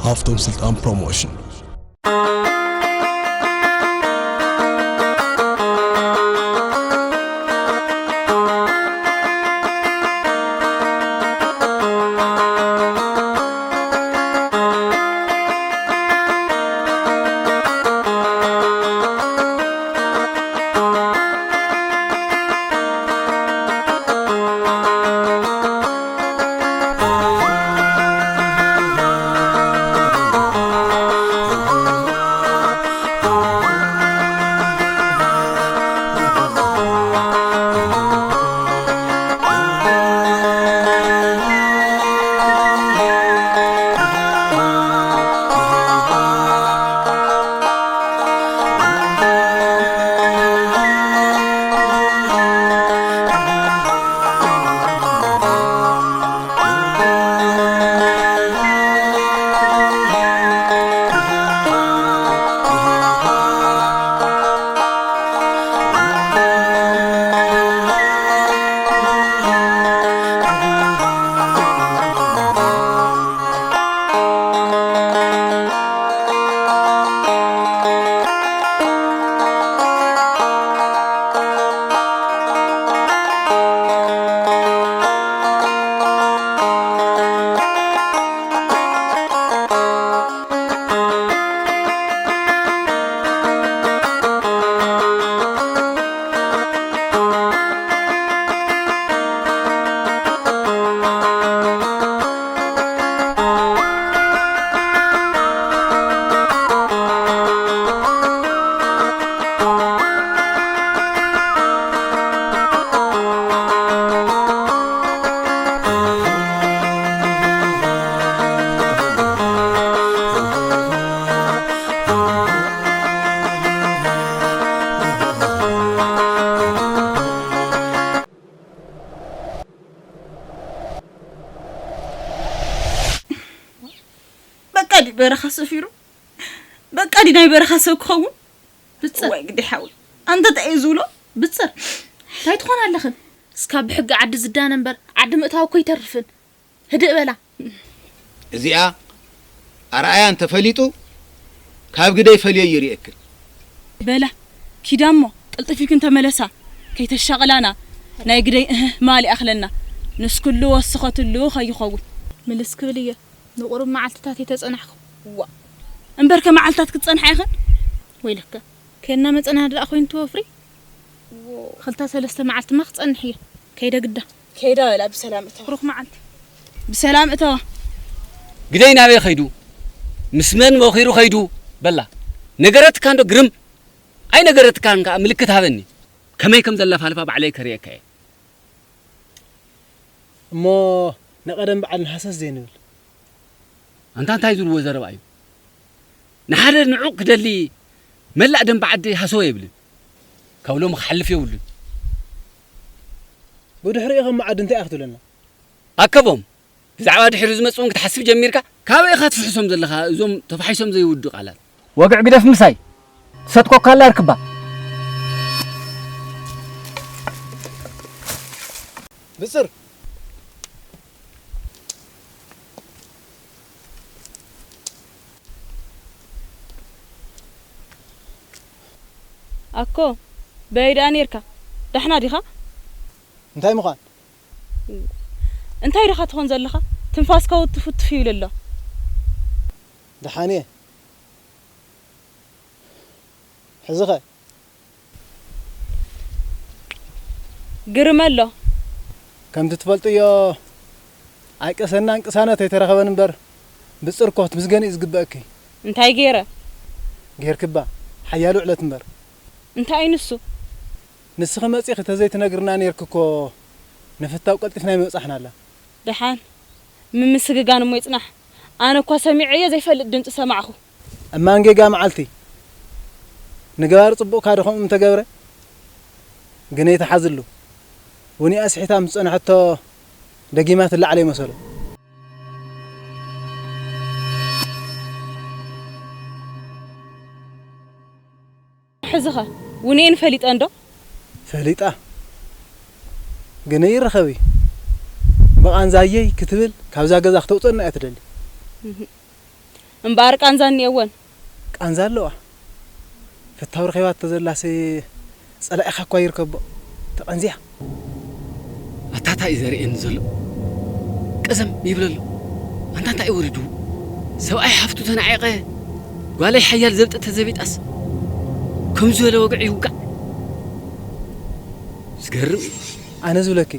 ሃፍቶም ስልጣን ፕሮሞሽን። በቃ ድዩ በረኻ ሰፊሩ? በቃ ድዩ ናይ በረኻ ሰብ ክኸውን? ብጽር። ወይ ግዲ ሓዊ። ኣንተ እንታይ እዩ ዝብሎ? ብጽር። እንታይ ትኾና ኣለኽን? እስካ ብሕጊ ዓዲ ዝዳነ እምበር ዓዲ ምእታው እኮ ይተርፍን። ህድእ በላ። እዚኣ ኣርኣያ እንተፈሊጡ ካብ ግደይ ፈልዮ ይርእየክን። በላ ኪዳ እሞ ቅልጥፍ ኢልክን ተመለሳ። ከይተሻቕላና ናይ ግደይ እህ ማል ይኣኽለና። ንስ ኩሉ ወስኸትሉ ከይኸውን። ምልስ ክብል እየ። ንቁሩብ መዓልትታት እየ ተጸናሕኩ። ዋ እምበርከ መዓልትታት ክትጸንሓ ኢኽን? ወይለከ። ከና መጸና ደኣ ኮይኑ ትወፍሪ። ክልተ ሰለስተ መዓልትማ ክጸንሕ እየ። ከይደ ግዳ። ከይዳ በላ ብሰላም እተዋ። ብሩኽ መዓልቲ። ብሰላም እተዋ። ግደይ ናበይ ኸይዱ? ምስ መን መኺሩ ኸይዱ? በላ። ነገረትካ እንዶ ግርም። ኣይ ነገረትካን ከኣ ምልክት ሃበኒ። ከመይ ከም ዘላፋልፋ ባዕለይ ከርእየካ እየ። እሞ ንቐደም በዓል ንሃሰስ ዘይንብል። ኣንታ እንታይ ዝብልዎ ዘረባ እዩ? ንሓደ ንዑቕ ክደሊ መላእ ደንበ ዓዲ ሃሰው የብልን። ካብ ሎሚ ክሓልፍ የብሉን። ብድሕሪኡ ከም መዓዲ እንታይ ኢኻ ክትብለና? ኣከቦም፣ ብዛዕባ ድሕሪ ዝመጽኡን ክትሓስብ ጀሚርካ? ካበይ ኢኻ ትፍሕሶም ዘለኻ እዞም ተፋሒሶም ዘይውዱ ቃላት? ወግዕ ግደፍ ምሳይ። ትሰትኮካ ኣላ ርክባ። ብጽር። ኣኮ፣ በይ ደኣ ኔርካ? ዳሕና ዲኻ? እንታይ ምዃን? እንታይ ዲኻ ትኾን ዘለኻ? ትንፋስካ ውትፍ ውትፍ ይብል ኣሎ። ደሓን እየ። ሕዚ ኸ? ግርም ኣሎ። ከምቲ ትፈልጥዮ፣ ኣይቀሰናን ቅሳነት ኣይተረኸበን እምበር፣ ብጽርኮት ምስገን እዩ ዝግበእኪ። እንታይ ገይረ? ጌርክባ፣ ሓያል ውዕለት እምበር። እንታይ እዩ ንሱ? ንስኺ መጺኺ ተዘይትነግርና ኔርኪ እኮ፣ ንፍታው ቀልጢፍና ኣይምበጻሕናላ። ደሓን፣ ምምስግጋን እሞ ይጽናሕ። ኣነ እኳ ሰሚዐዮ ዘይፈልጥ ድምጺ ሰማዕኹ። እማን ጌጋ መዓልቲ። ንገባሪ ጽቡቕካ ዶ ከምኡ ምተገብረ? ግነይ ተሓዝሉ። ውኒኣ ስሒታ ምስ ጸንሐቶ ደጊማ ትለዓል ይመሰሎ። ሕዚኸ ውንኤን ፈሊጠ እንዶ? ፈሊጣ። ግነይ ይረኸብ እዩ። ብቓንዛየይ ክትብል ካብዛ ገዛ ክተውፅአና እያ ትደሊ። እህ። እምበኣር ቃንዛ እኒኤወን። ቃንዛ ኣለዋ። ፈታው ረኺባቶ ዘላስ ጸላኢኻ እኳ ይርከቦ። ተቐንዚያ። ኣታ እንታይ እዩ ዘርእየኒ ዘሎ? ቀዘም ይብል ኣሎ። ኣንታ እንታይ እዩ ወሪዱ? ሰብኣይ ሓፍቱ ተናዒቐ፣ ጓለይ ሓያል ዘብጠ ተዘቢጣስ፣ ከም ዝበለ ወግዒ ይውጋዕ። ዝገርም እዩ። ኣነ ዝብለኪ።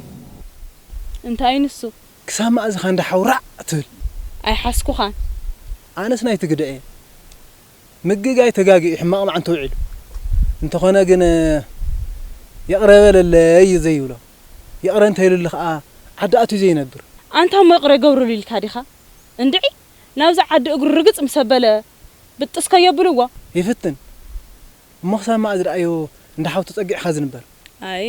እንታይ ንሱ? ክሳብ መኣዝኻ እንዳ ሓውራዕ ትብል? ኣይሓስኩኻን። ኣነስ ናይ ትግደ እየ። ምግጋይ ተጋጊኡ ሕማቕ መዓንተ ውዒሉ። እንተኾነ ግን፣ ይቕረ በለለይ እዩ ዘይብሎ። ይቕረ እንተኢሉሉ ኸኣ ዓዲ ኣትዩ ዘይነብር። ኣንታ እሞ ይቕረ ገብሩሉ ኢልካ ዲኻ? እንድዒ፣ ናብዚ ዓዲ እግሩ ርግጽ ምስ ኣበለ፣ ብጥስ ከየብልዎ። ይፍትን። እሞ ክሳብ መኣዝ ደኣዮ እንዳ ሓውቱ ጸጊዕኻ ዝንበር? ኣይ፣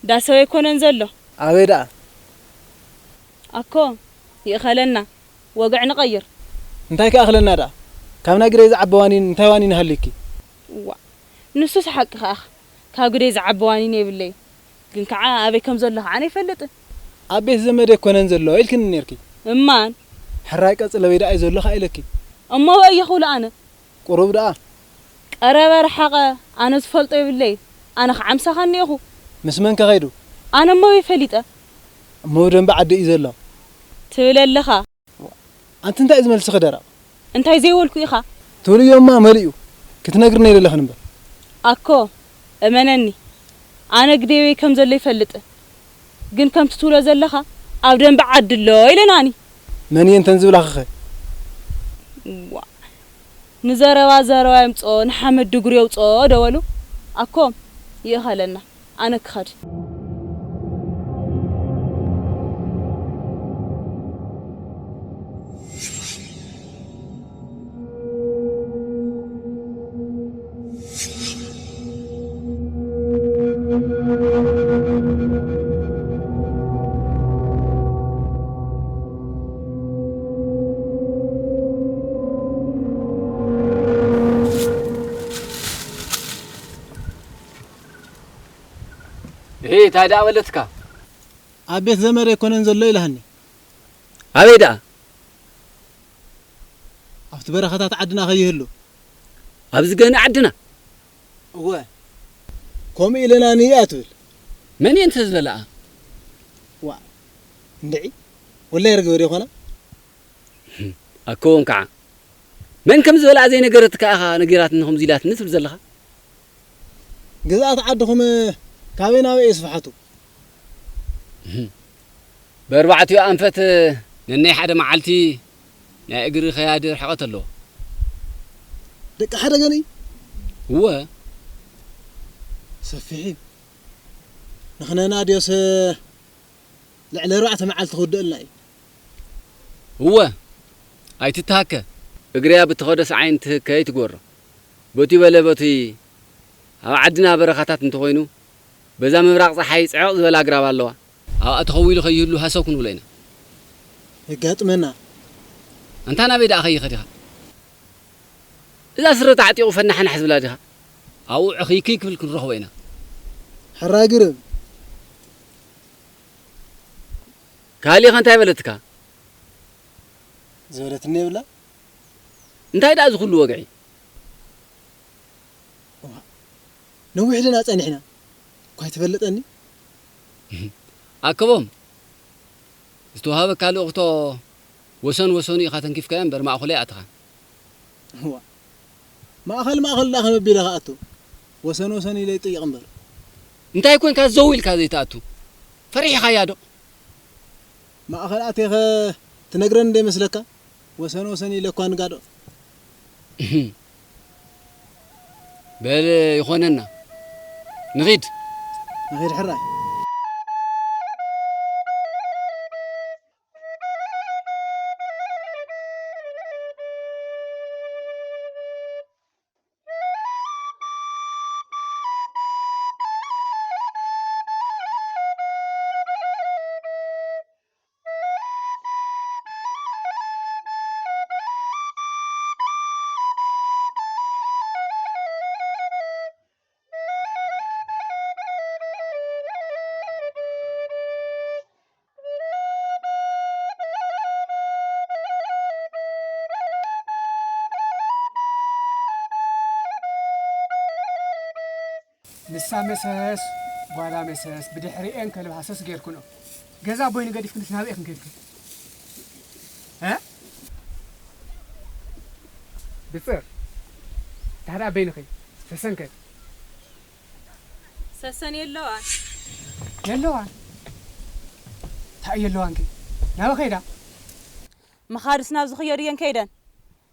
ዳሰው ኣይኮነን ዘሎ። ኣበይ ደኣ? ኣኮ፣ ይእኸለና፣ ወግዒ ንቐይር። እንታይ ክኣኽለና ደኣ? ካብ ናይ ግደይ ዝዓቢ ዋኒን እንታይ ዋኒን ይሃልዩኪ? እዋ፣ ንሱስ ሓቅኻ ኢኻ። ካብ ግደይ ዝዓቢ ዋኒን የብለይን። ግን ከዓ ኣበይ ከም ዘሎ ከዓ ኣነ ኣይፈልጥን። ኣብ ቤት ዘመድ ኣይኮነን ዘሎ ኢልክኒ ነይርኪ። እማን። ሕራይ ቀጽለ፣ ኣበይ ደኣ እዩ ዘሎ ከዓ ኢለኪ። እሞ ኣበይ እየ ክብሎ ኣነ? ቁሩብ ደኣ። ቀረበ ረሓቐ፣ ኣነ ዝፈልጦ የብለይ። ኣነ ከዓ ምሳኻ እኒኤኹ። ምስ መን ከ ከይዱ? ኣነ እሞ ኣበይ ፈሊጠ? እሞ ብደንቢ ዓዲ እዩ ዘሎ። ትብል ኣለኻ። ኣንቲ እንታይ እዩ ዝመልስኺ ደረቕ? እንታይ ዘይበልኩ ኢኻ? ትብልዮ እማ መሊኡ። ክትነግርኒ ኣይደለኽን እምበር። ኣኮ፣ እመነኒ። ኣነ ግደይ ኣበይ ከም ዘሎ ይፈልጥ። ግን ከምቲ ትብሎ ዘለኻ ኣብ ደንበ ዓዲ ኣሎ ኢለናኒ። መን እየን እተን ዝብላኺኸ? ዋ፣ ንዘረባ ዘረባ የምጽኦ፣ ንሓመድ ድጉሪ የውጽኦ ዶ በሉ? ኣኮ፣ ይእኸለና። ኣነ ክኸድ። እሄ፣ እንታይ ደኣ በለትካ? ኣብ ቤት ዘመድ ኣይኮነን ዘሎ ኢልሃኒ። ኣበይ ደኣ? ኣብቲ በረኻታት ዓድና ከይህሉ። ኣብዚ ገና ዓድና? እወ። ከምኡ ኢለናኒ እያ ትብል። መን እየ እንተ ዝበለኣ? ዋ፣ እንድዒ፣ ወላይ ርግበ ዶ ይኾና? ኣኮ እንከዓ። መን ከም ዝበለኣ ዘይነገረትካ ኢኻ ነጊራትኒ ከምዚ ኢላትኒ ትብል ዘለኻ? ግዝኣት ዓድኹም ካበይ ናበይ እዩ ስፍሓቱ? ብኣርባዕቲኡ ኣንፈት ነናይ ሓደ መዓልቲ ናይ እግሪ ከያዲ ርሕቐት ኣለዎ። ደቂ ሓደ ገንኢ? እወ። ሰፊሕ እዩ። ንኽነና ድዮስ ልዕሊ ኣርባዕተ መዓልቲ ክውድእልና እዩ። እወ፣ ኣይትተሃከ። እግርያ ብትኸዶ ሰዓይን ትህከ ኣይትግበሮ። በቲ በለ በቲ ኣብ ዓድና በረኻታት እንተኾይኑ፣ በዛ ምብራቕ ጸሓይ ጽዕቕ ዝበላ ኣግራብ ኣለዋ። ኣብኣ ተኸዊሉ ከይህሉ ሃሰው ክንብሎ ኢና። የጋጥመና። ኣንታ ናበይ ደኣ ኸይኸ ዲኻ? እዛ ስረ ተዓጢቑ ፈናሕናሕ ዝብላ ዲኻ? ኣብኡ ዕኽይክይ ክብል ክንረኽቦ ኢና። ሕራይ ግርም። ካሊኸ እንታይ በለትካ? ዝበለትኒ የብላ። እንታይ ደኣ እዚ ኩሉ ወግዒ? እዋ፣ ነዊሕ ዲና ጸኒሕና። እኳ ኣይትፈልጠኒ። ኣከቦም፣ ዝተዋህበካ ልእኽቶ ወሰን ወሰኑ ኢኻ ተንኪፍካዮ እምበር ማእኸሉ ኣይኣተኻን። እዋ፣ ማእኸል ማእኸል ደኣ ከመይ ኣቢለ ክኣቱ? ወሰን ወሰን ኢለ ይጥይቕ እምበር። እንታይ ኮንካ ዘው ኢልካ ዘይትኣቱ? ፈሪሕኻያ ዶ? ማእኸል ኣትየኸ ትነግረኒ ዶ ይመስለካ? ወሰን ወሰን ኢለ እኳ ንጋዶ። እህም። በል ይኾነና። ንኺድ። ንኺድ ሕራይ። ንሳ መሰስ ጓላ መሰስ ብድሕሪኤን ከልብ ሃሰስ ጌርክንኦ። ገዛ ኣቦይ ንገዲፍክንስ ናበይ ኢኽን ከድክን? እ? ብጽር። ታዲያ በይንኺ ሰሰንከ? ሰሰን የለዋን። የለዋን? እንታይ የለዋን ከ? ናበይ ከይዳ? ምኻድስ ናብ ዝኽየድ እየን ከይደን።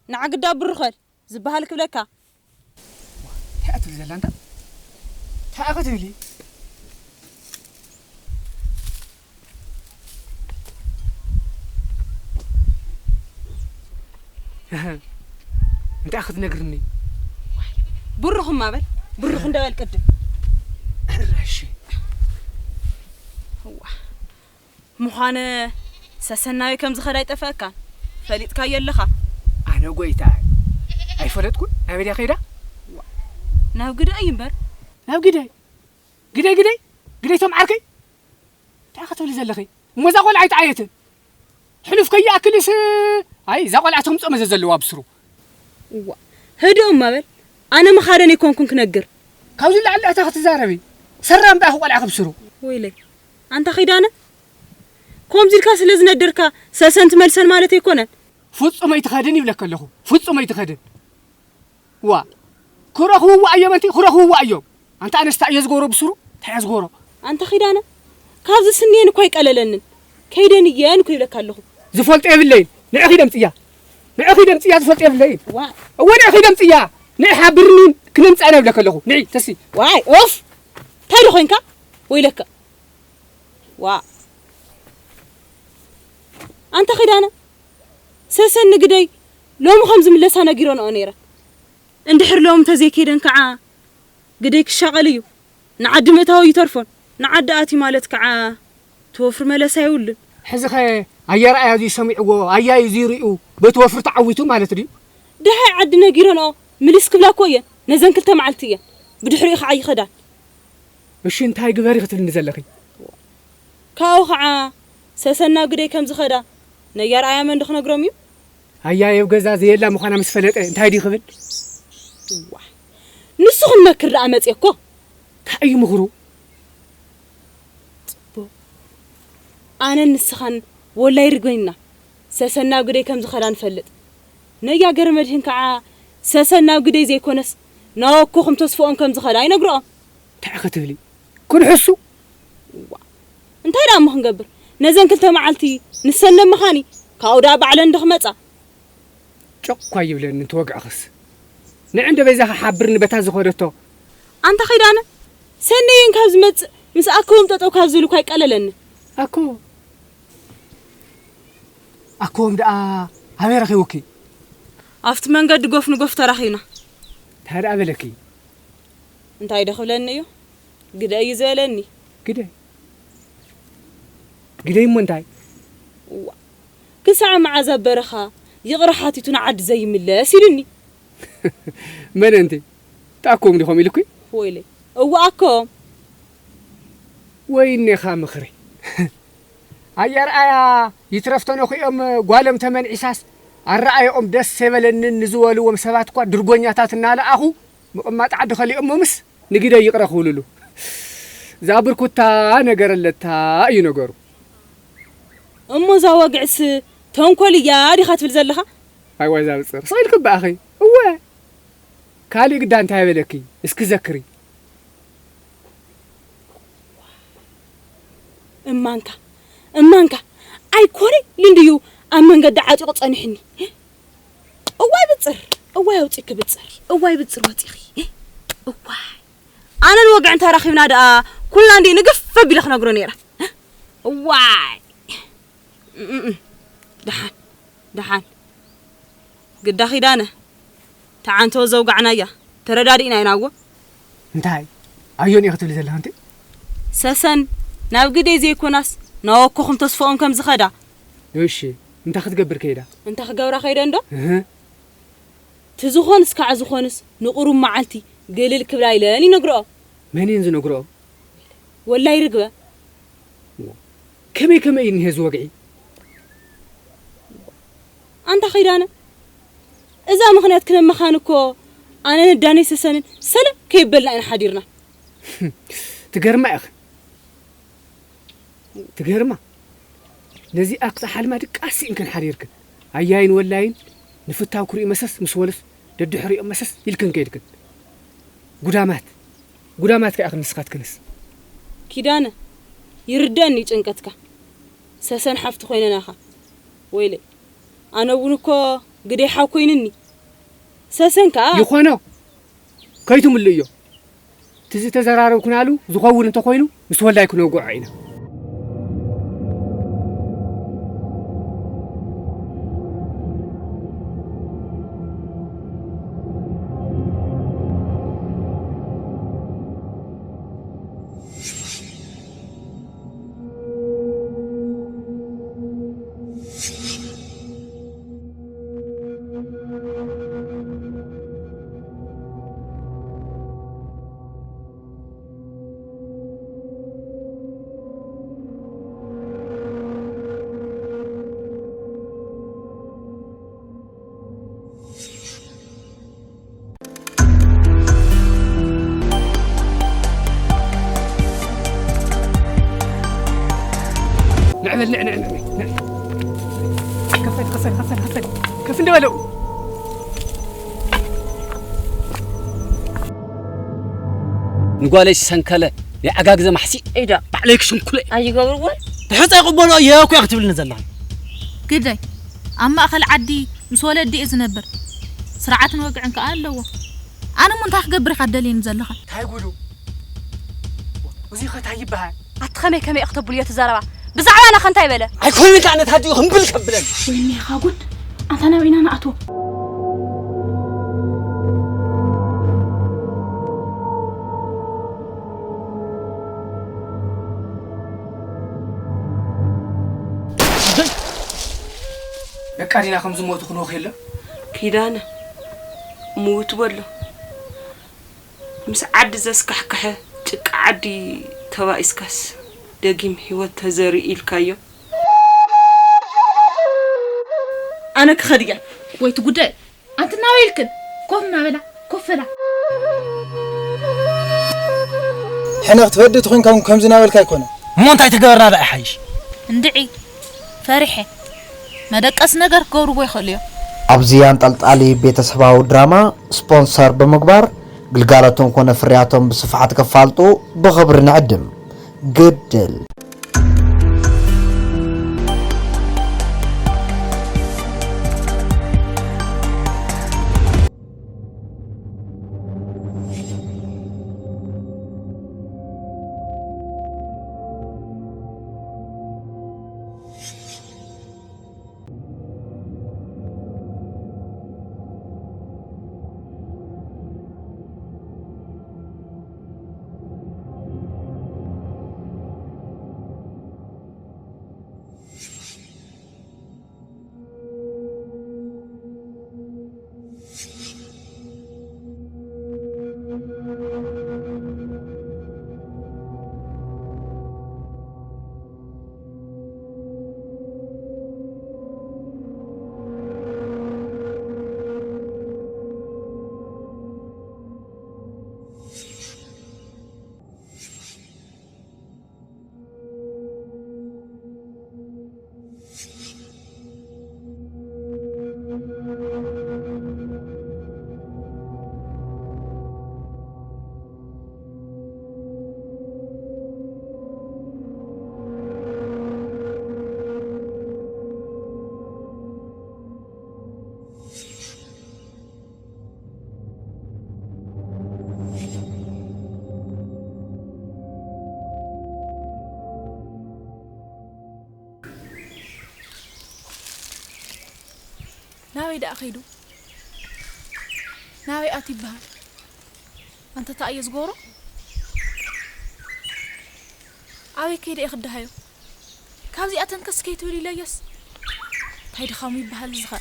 ንዓ ግዳ ብርኸድ ዝበሃል ክብለካ። እንታይ እያ ትብል ዘላ እንታ? እንታይ እያ ክትብሊ? እንታይ ክትነግርኒ? ብሩኽ እማ በል፣ ብሩኽ እንደበል ቅድም። እሺ። እዋ። ምዃነ ሰሰናዊ ከም ዝኸዳ ኣይጠፍአካን። ፈሊጥካዮ ኣለኻ። ኣነ ጎይታ ኣይፈለጥኩን። ናበይ ድያ ከይዳ? ናብ ግደይ እምበር። ናብ ግደይ? ግደይ፣ ግደይ? ግደይ ቶም ዓርከይ? እንታይ ክትብሊ ዘለኺ? እሞ እዛ ቆልዓ ኣይትዓየትን። ሕሉፍ ከይኣክልስ፣ ኣይ፣ እዛ ቆልዓ ተምፅኦ መዘዝ ዘለዋ ብስሩ። እዋ፣ ህድእ እማ በል። ኣነ ምኻደን ኣይኮንኩን ክነግር። ካብዚ ላዕሊ ኣታ ክትዛረቢ። ሰራም በኣኺ ቆልዓ ክብስሩ። ወይለይ፣ ኣንታ ኺዳነ፣ ከምዚ ኢልካ ስለ ዝነደርካ ሰሰን ትመልሰን ማለት ኣይኮነን። ፍጹም ኣይትኸድን ይብለካ ኣለኹ። ፍጹም ኣይትኸድን። ዋ፣ ክረኽብዋ እዮም፣ ኣንቲ ክረኽብዋ እዮም። ኣንታ ኣነስ እንታይ እየ ዝገብሮ ብስሩ? እንታይ እየ ዝገብሮ? ኣንታ ኺዳነ፣ ካብዚ ስንየን እኮ ኣይቀለለንን። ከይደን እየን እኮ ይብለካ ኣለኹ። ዝፈልጦ የብለይን። ንዒ ኺድ ኣምጽያ። ንዒ ኺድ ኣምጽያ፣ ዝፈልጦ የብለይን። ዋ። እወ፣ ንዒ ኺድ ኣምጽያ። ንዒ ሓብርኒ፣ ክነምጽኣ ኢና ይብለካ ኣለኹ። ንዒ፣ ተሲ። ዋይ፣ ኦፍ! እንታይ ዶ ኾንካ? ወይለካ። ዋ። ኣንታ ኺዳነ፣ ሰሰን ንግደይ ሎሚ ከም ዝምለሳ ነጊረንኦ ነይረ። እንድሕር ሎሚ እንተዘይከይደን ከዓ ግደይ ክሻቐል እዩ። ንዓዲ ምእታው ይተርፎን፣ ንዓዲ ኣትዩ ማለት ከዓ ትወፍሪ መለሳ የብሉን። ሕዚ ኸ ኣያ ረኣያ እዙይ ሰሚዕዎ፣ ኣያ እዩ እዙይ ርእዩ፣ በቲ ወፍሪ ተዓዊቱ ማለት ድዩ? ደሃይ ዓዲ ነጊረንኦ ምልስ ክብላ እኮ እየን። ነዘን ክልተ መዓልቲ እየን። ብድሕሪኡ ከዓ ይኸዳን። እሺ እንታይ ግበሪ ክትብልኒ ዘለኺ? ካብኡ ከዓ ሰሰን ናብ ግደይ ከም ዝኸዳ ነያ ረኣያ መን ዶ ክነግሮም እዩ? ኣያ የብ ገዛ ዘየላ ምዃና ምስ ፈለጠ እንታይ ድዩ ክብል? እዋይ፣ ንሱ ክንመክር ደኣ መፅየ እኮ። እንታይ እዩ ምኽሩ? ፅቡቕ። ኣነን ንስኻን ወላይ ርግበይና ሰሰን ናብ ግደይ ከም ዝኸዳ ንፈልጥ። ነያ ገረመድህን ከዓ ሰሰን ናብ ግደይ ዘይኮነስ ናብ ኣኮኹም ተስፍኦም ከም ዝኸዳ ይነግርኦም። እንታይ ክትብሊ? ክንሕሱ? እዋ፣ እንታይ ደኣ እሞ ክንገብር? ነዘን ክልተ መዓልቲ ንሰን ነመኻኒ፣ ካብኡ ደኣ ባዕለን ዶ ክመጻ? ጨቕ እኳ ይብለኒ እንተወግዕኽስ። ንዒ እንዶ በይዛኺ ሓብርኒ በታ ዝኸደቶ። ኣንታ ኺዳነ፣ ሰነየን ካብ ዝመጽእ ምስ ኣኮቦም ጠጠው ካብ ዝብል እኳ ኣይቀለለኒ። ኣኮ፣ ኣኮቦም ደኣ ኣበይ ረኺቡኪ? ኣብቲ መንገዲ ጎፍ ንጎፍ ተራኺብና። እንታይ ደኣ በለኪ? እንታይ ዶ ክብለኒ እዩ? ግደ እዩ ዝበለኒ። ግደ? ግደይ እሞ እንታይ? እዋ፣ ክሳዕ መዓዝ ኣብ በረኻ ይቕረ ሓቲቱ ንዓዲ ዘይምለስ ኢሉኒ። መን ኣንቲ? እታ ኣኮቦም ዲኾም ኢሉኪ? ወይለይ፣ እዋ ኣኮቦም። ወይኔኻ ምኽሪ። ኣያ ረኣያ ይትረፍ ተነኺኦም ጓሎም ተመንዒሳስ ኣረኣየኦም ደስ ኣይበለንን ንዝበልዎም ሰባት እኳ ድርጎኛታት እናለኣኹ ምቕማጥ ዓዲ ከሊኦሞምስ ንግደይ ይቕረ ክብልሉ። እዛ ብርኩታ ነገር ኣለታ እዩ ነገሩ። እሞ እዛ ወግዕስ ተንኮል እያ ዲኻ ትብል ዘለኻ? ኣይ ዋይ እዛ ብጽር፣ ስቕ ኢልኪ እምበኣኺ። እወ። ካሊእ ግዳ እንታይ በለኪ? እስኪ ዘክሪ። እማንካ፣ እማንካ፣ ኣይኮነ ኢሉ እንድዩ ኣብ መንገዲ ዓጢቑ ጸኒሕኒ። እዋይ ብጽር፣ እዋይ ኣውጺእኪ ብጽር፣ እዋይ ብጽር ወጺኺ። እዋይ። ኣነን ወግዕን ተራኺብና ደኣ ኩልና እንዲ ንግፍ ኣቢለ ክነግሮ ነይረ። እዋይ። እም፣ እም። ደሓን፣ ደሓን። ግዳ ኺዳነ፣ ተዓንቶ ዘውጋዕናያ፣ ተረዳዲእና ኢና እዎ። እንታይ? ኣዮን ኢኺ ትብሊ ዘለኺ ኣንቲ? ሰሰን፣ ናብ ግደይ ዘይኮናስ፣ ናብ ኣኮኹም ተስፍኦም ከም ዝኸዳ። እሺ፣ እንታይ ክትገብር ከይዳ? እንታይ ክገብራ ከይደ እንዶ? እህ። ትዝኾንስ ከዓ ዝኾንስ፣ ንቁሩብ መዓልቲ ግልል ክብላ ኢለን ይነግርኦ። መን እየን ዝነግርኦ? ወላይ ርግበ። ከመይ ከመይ እዩ እኒሀ እዚ ወግዒ? ኣንታ ኺዳነ፣ እዛ ምኽንያት ክነመኻን እኮ ኣነን ዳነይ ሰሰንን ሰለም ከይበልና ኢና ሓዲርና። ትገርማ ኢኽን። ትገርማ። ነዚኣ ክሳብ ሓልማ ድቃስ ኢንክን ሓዲርክን። ኣያይን ወላይን ንፍታው ክሪኡ መሰስ ምስ ወለስ ደድሕሪኦም መሰስ ኢልክን ከይድክን። ጉዳማት። ጉዳማት ከኣ ኢኽን ንስኻትክንስ። ኪዳነ፣ ይርደኒ ጭንቀትካ። ሰሰን ሓፍቲ ኮይነናኻ። ወይለይ። ኣነ እውን እኮ ግደይ ሓው ኮይንኒ። ሰሰን ከኣ ይኾኖ። ከይትምልእዮ። እቲ ዝተዘራረብኩናሉ ዝኸውን እንተኾይኑ ምስ ወልዳይ ክነውግዖ ኢና። ንዕበል፣ ንዕ፣ ንዕ፣ ንዕ፣ ንዕ። ከፈል፣ ከፈል፣ ከፈል፣ ከፈል። ከፍ እንደ በለው። ንጓለይ ዝሰንከለ ናይ ዓጋግዘ ማሕሲ ኢዳ ባዕለይ ክሽንኩለ። ኣይገብርዎን። ትሕፀ ይቕበሎ እየ እኮ ክትብልኒ ዘለኻ። ግደይ፣ ኣብ ማእኸል ዓዲ ምስ ወለዲ እየ ዝነብር። ስርዓትን ወግዕን ከኣ ኣለዎ። ኣነ እሞ እንታይ ክገብር ኢኻ ትደልየኒ ዘለኻ? እንታይ ጉዱ? እዙይ ኸ እንታይ ይበሃል? ኣቲ ኸመይ ከመይ ኢኺ ተብልዮ እቲ ዘረባ? ብዛዕባና ኸ እንታይ በለ? ኣይኮነን ከኣ ነቲ ኣዲኡ ክምብል ከብለን። ወይኔኻ ጉድ! ኣንታ ናበይ ኢና ንኣትዎ? በቃ ዲና ከም ዝሞቱ ክንወኽ የለን? ኪዳነ፣ ምውት በሎ። ምስ ዓዲ ዘስካሕክሐ ጭቃ ዓዲ ተባኢስካስ ደጊም ህይወት ተዘሪ ኢልካዮ። ኣነ ክኸድ እየ። ወይ ትጉዳይ፣ ኣንቲ ናበይ ኢልክን? ኮፍ እናበላ፣ ኮፍ በላ። ሕነ ክትፈዲ ተኾይንካ እውን ከምዚ ናበልካ ኣይኮነን። እሞ እንታይ ተገበርና ደኣ ይሓይሽ? እንድዒ፣ ፈሪሐ። መደቀሲ ነገር ክገብርዎ ይኽእሉ እዮም። ኣብዚ ኣንጠልጣሊ ቤተሰባዊ ድራማ ስፖንሰር ብምግባር ግልጋሎቶም ኮነ ፍርያቶም ብስፍሓት ከፋልጡ ብኽብሪ ንዕድም። ግድል። ናበይ ደኣ ከይዱ? ናበይ ኣት ይበሃል? ኣንተ እንታይ እየ ዝገብሮ? ኣበይ ከይደ እየ ክደሃዮ? ካብዚኣተን ከስ ከይትብል ኢለዮስ። እንታይ ድኻሙ ይበሃል እዚ ኸ?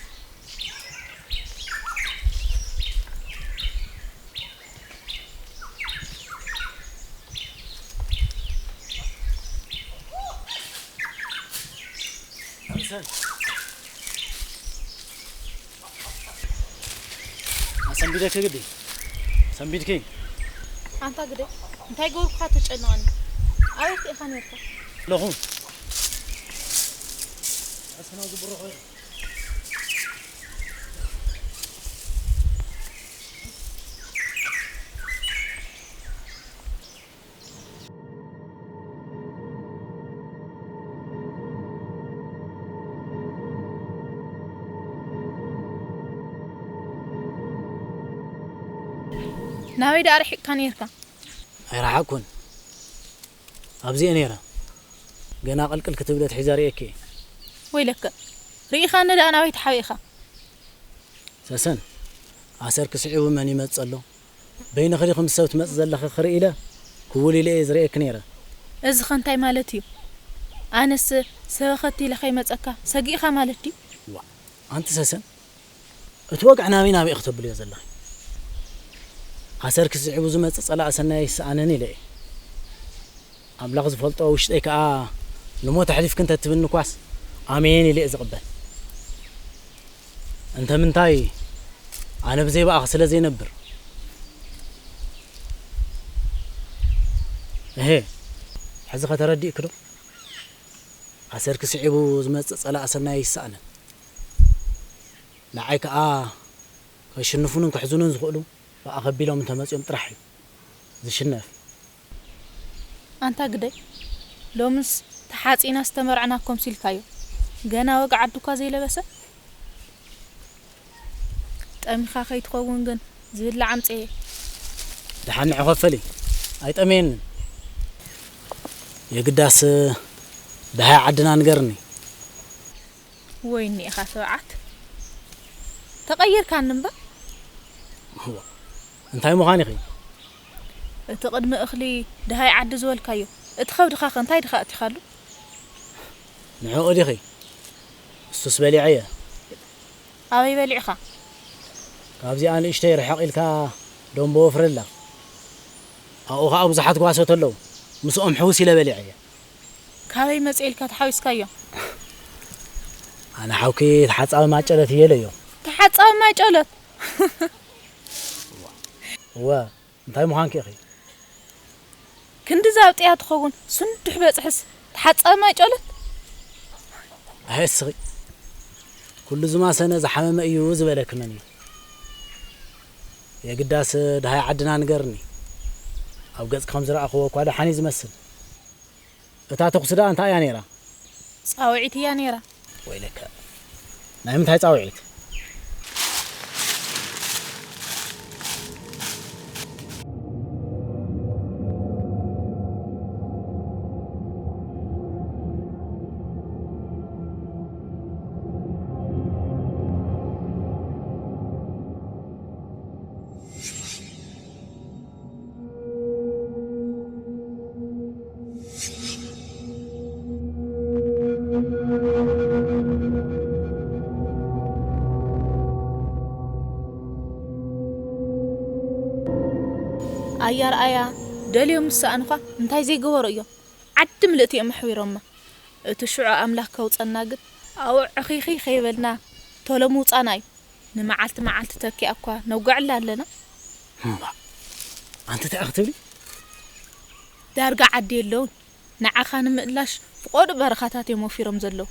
ኣሰንቢደኪ ግዲ። ሰንቢድኪ። ኣንታ ግደ። እንታይ ገበርኩኻ ተጨንቐኒ? ኣበይ ኢኻ ነርካ? ኣለኹ። ናበይ ደኣ ርሒቕካ ነርካ? ኣይረሓቕኩን። ኣብዚ'የ ነይረ። ገና ቅልቅል ክትብሊ ኣትሒዘ ርእየኪ እየ። ወይለከ፣ ርኢኻኒ ደኣ ናበይ ተሓቢእኻ? ሰሰን፣ ኣሰርኪ ስዒቡ መን ይመጽእ ኣሎ? በይንኺ ዲኺ ምስ ሰብ ትመጽእ ዘለኺ ክርኢ ኢለ ክውል ኢለ እየ ዝርእየኪ ነይረ። እዚኸ እንታይ ማለት እዩ? ኣነስ ሰብ ኣኸቲለ ከይመጸካ ሰጊእኻ ማለት ድዩ? ዋእ፣ ኣንቲ ሰሰን፣ እቲ ወግዒ ናበይ ናበይ ኢኺ ተብልዮ ዘለኺ? ኣሰርኪ ስዒቡ ዝመጽእ ጸላኢ ሰናይ ኣይስኣንን ኢለ እየ። ኣምላኽ ዝፈልጦ ውሽጠይ ከኣ ንሞት ኣሕሊፍኪ እንተትብኒ እኳስ ኣሜን ኢለ እየ ዝቕበል። እንተ ምንታይ ኣነ ብዘይ ብኣኺ ስለ ዘይነብር። እሄ፣ ሕዚ ኸ ተረዲእኪ ዶ? ኣሰርኪ ስዒቡ ዝመጽእ ጸላኢ ሰናይ ኣይስኣንን። ንዓይ ከኣ ከሽንፉንን ከሕዝኑን ዝኽእሉ ብኣኺ ኣቢሎም እንተመጺኦም ጥራሕ እዩ ዝሽነፍ። ኣንታ ግደይ፣ ሎምስ ተሓጺና ዝተመርዐና ኮምሲልካዮ። ገና ወግዒ ዓዲ እኳ ዘይለበሰ። ጠሚኻ ከይትኸውን ግን ዝብላዕ ኣምጽኤ። ደሓን ንዒ ኸፈሊ፣ ኣይጠመየንን። የግዳስ ደሃይ ዓድና ንገርኒ። ወይኒ ኢኻ ተባዓት። ተቐይርካኒ እምበር። እዋ፣ እንታይ ምዃን ኢኺ? እቲ ቅድሚ እኽሊ ደሃይ ዓዲ ዝበልካዮ፣ እቲ ከብድኻ ከ እንታይ ድኻ ኣእቲኻሉ? ንዕኡ ዲኺ? እሱስ በሊዐየ። ኣበይ በሊዕኻ? ካብዚኣ ንእሽተይ ርሕቕ ኢልካ ደንቦ ወፍሪ ኣላ። ኣብኡ ኸኣ ብዙሓት ጓሶት ኣለዉ። ምስኦም ሕውስ ኢለ በሊዐየ። ካበይ መጺኤ ኢልካ ተሓዊስካዮ? ኣነ ሓውኪ ተሓጻቢ ማጨለት እየ ኢለዮ። ተሓጻቢ ማጨለት? እወ፣ እንታይ ምዃንኪ ኢኺ? ክንዲ ዛብጥያ ትኸውን ስንዱሕ በጽሕስ ተሓጻቢ ማጨለት? ኣይ እስኺ፣ ኩሉ ዝማሰነ ዝሓመመ እዩ ዝበለኪ መን እዩ? የግዳስ ደሃይ ዓድና ንገርኒ። ኣብ ገጽ ከም ዝረኣኽዎ እኳ ደሓን እዩ ዝመስል። እታ ተኹሲ ደኣ እንታይ እያ ነይራ? ጻውዒት እያ ነይራ። ወይለከ፣ ናይ ምንታይ ጻውዒት? ኣያ ርኣያ ደልዮም ምስ ሰኣኑኻ እንታይ ዘይገበሩ እዮም? ዓዲ ምልእቲ እዮም ኣሕዊሮማ። እቲ ሽዑ ኣምላኽ ከውጸና ግን ኣብኡ ዕኺኺ ከይበልና ቶሎ ምውጻና እዩ። ንመዓልቲ መዓልቲ ተኪኣ እኳ ነውግዐላ ኣለና። እምባ፣ ኣንቲ እንታይ ክትብሊ? ዳርጋ ዓዲ የለውን። ንዓኻ ንምእላሽ ፍቖዱ በረኻታት እዮም ወፊሮም ዘለዉ።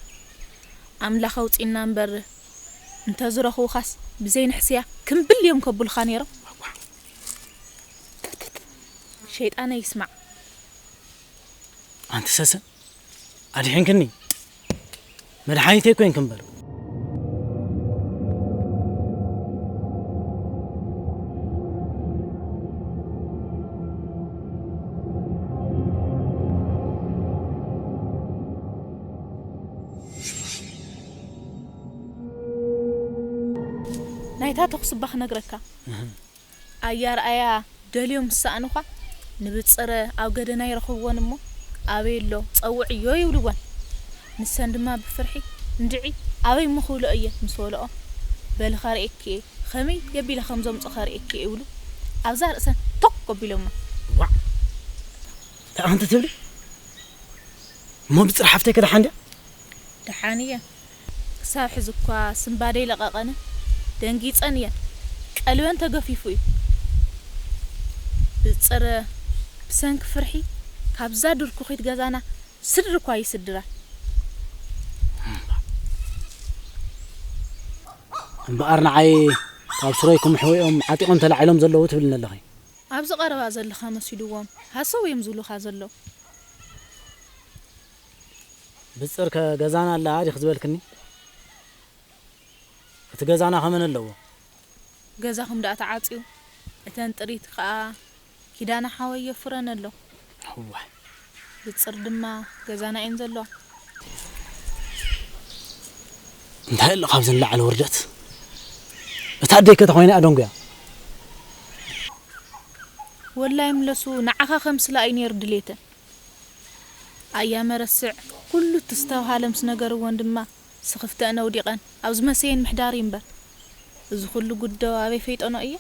ኣምላኽ ኣውጺእና እምበር እንተዝረኽቡኻስ ብዘይ ንሕስያ ክምብል እዮም ከብሉኻ ነይሮም። ሸይጣነይ ይስማዕ። ኣንቲ ሰሰን፣ ኣድሒንክኒ። መድሓኒተይ ኮይንኪ እምበር። ናይታ ተኹሲ እባ ክነግረካ። ኣያ ርኣያ ደልዮም ምስ ሰኣኑኻ፣ ንብጽረ ኣብ ገደና ይረኽብወን እሞ፣ ኣበይ ኣሎ ጸውዕዮ ይብልወን። ንሰን ድማ ብፍርሒ፣ እንድዒ ኣበይ እሞ ክብልኦ እየ ምስ በልኦ፣ በሊ ከርእየኪ እየ፣ ኸመይ የቢለ ከም ዘምጾ ከርእየኪ እየ ይብሉ ኣብዛ ርእሰን ቶክ ኣቢሎማ። ዋዕ! እንታይ ኣንቲ ትብሊ? እሞ ብጽረ ሓፍተይ ከ ደሓን ድያ? ደሓን እየ። ክሳብ ሕዚ እኳ ስንባደይ ለቐቐንን ደንጊጸን እየን። ቀልበን ተገፊፉ እዩ። ብጽረ ብሰንኪ ፍርሒ ካብዛ ድርኩኺት ገዛና ስድሪ እኳ ይስድራ። እምበኣር ንዓይ ካብ ስረይ ክምሕዎ እዮም ዓጢቖም ተላዒሎም ዘለዉ ትብልኒ ኣለኺ። ኣብዚ ቀረባ ዘለኻ መሲልዎም ሃሰው እዮም ዝብሉኻ ዘለዉ። ብጽር ከ ገዛና ኣላ ዲኺ ዝበልክኒ? እቲ ገዛና ከመን ኣለዎ? ገዛኹም ደኣ ተዓጽዩ፣ እተን ጥሪት ከኣ ኪዳነ ሓወይ የፍረን ኣሎ። እዋይ። ብጽር ድማ ገዛና እየን ዘለዋ። እንታይ ኣሎ ካብዚ ንላዕሊ ውርደት? እታ ኣደይ ከ ተኾይና እያ ደንጉያ። ወላይ ምለሱ፣ ንዓኻ ከምስላ እዩ ነይሩ ድሌተን። ኣያ መረስዕ፣ ኩሉ እተስተብሃለ ምስ ነገርወን ድማ ስኽፍተአን ኣውዲቐን ኣብ ዝመሰየን ምሕዳር እዩ እምበር፣ እዚ ኩሉ ጉዶ ኣበይ ፈይጠኖ እየ?